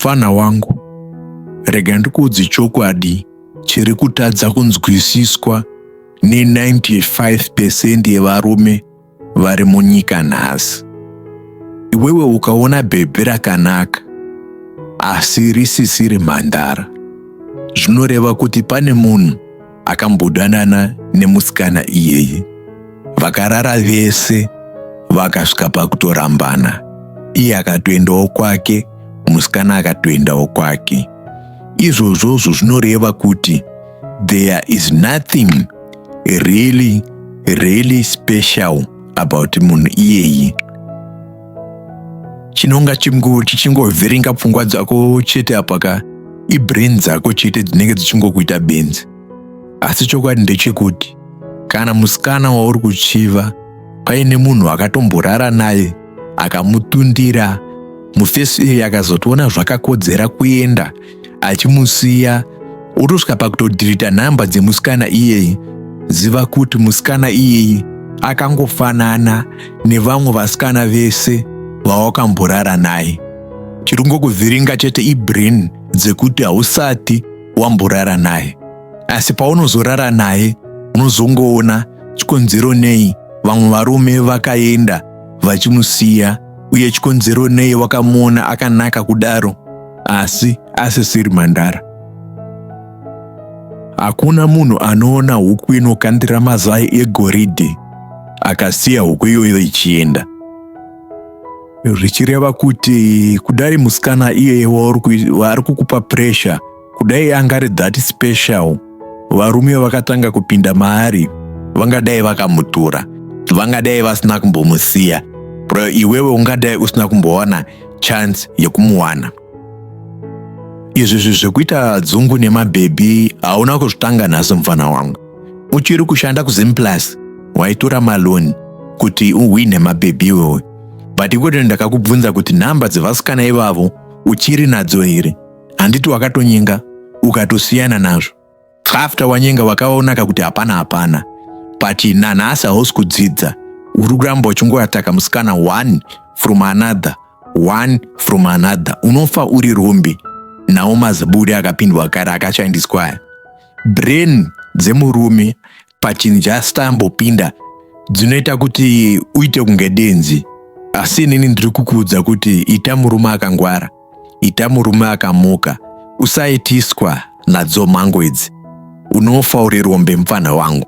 Mfana wangu, rega ndikuudze chokwadi chiri kutadza kunzwisiswa ne95 percent yevarume vari munyika nhasi. Iwewe ukaona bhebhi rakanaka asi risisiri mhandara, zvinoreva kuti pane munhu akambodanana nemusikana iyeye, vakarara vese vakasvika pakutorambana, iye akatoendawo kwake, musikana akatoendawo kwake. Izvozvozvo zvinoreva kuti there is nothing really really special about munhu iyeyi. Chinonga chichingovhiringa pfungwa dzako chete apa ka ibrain dzako chete dzinenge dzichingokuita benzi. Asi chokwadi ndechekuti kana musikana wauri kuchiva paine munhu akatomborara naye akamutundira mufesi iye akazotoona zvakakodzera kuenda achimusiya otosvika pakutodhirita nhamba dzemusikana iyeyi, ziva kuti musikana iyeyi akangofanana nevamwe vasikana vese vawakamborara naye. Chiri kungokuvhiringa chete ibrain dzekuti hausati wamborara naye, asi paunozorara naye unozongoona chikonzero nei vamwe varume vakaenda vachimusiya uye chikonzero nei wakamuona akanaka kudaro asi asisiri mhandara. Hakuna munhu anoona huku inokandira mazai egoridhe akasiya huku iyoyo ichienda. Zvichireva kuti kudai musikana iyeye waari kukupa pressure, kudai anga ari that special, varume vakatanga kupinda maari vangadai vakamutora, vangadai vasina kumbomusiya. Bro, iwewe ungadai usina kumbowana chance yekumuwana. Izvi zvekuita dzungu nemabhebhi hauna kuzvitanga nhasi mufana wangu. Uchiri kushanda kuZimplus waitora maloni kuti uhwine mabhebhi iwewe, but ikoto ndakakubvunza kuti nhamba dzevasikana ivavo uchiri nadzo here? Handiti wakatonyenga ukatosiyana nazvo. After wanyenga wakaonaka kuti hapana hapana, but nanhasi hausi kudzidza, uri kuramba uchingoataka musikana one from another, one from another. Unofa uri rombe nawo maziburi akapindwa kare akashandiswa aya. Brain dzemurume pachinhu chasitambopinda dzinoita kuti uite kunge denzi, asi inini ndiri kukuudza kuti ita murume akangwara, ita murume akamuka, usaitiswa nadzo mango idzi, unofa uri rombe mupfanha wangu.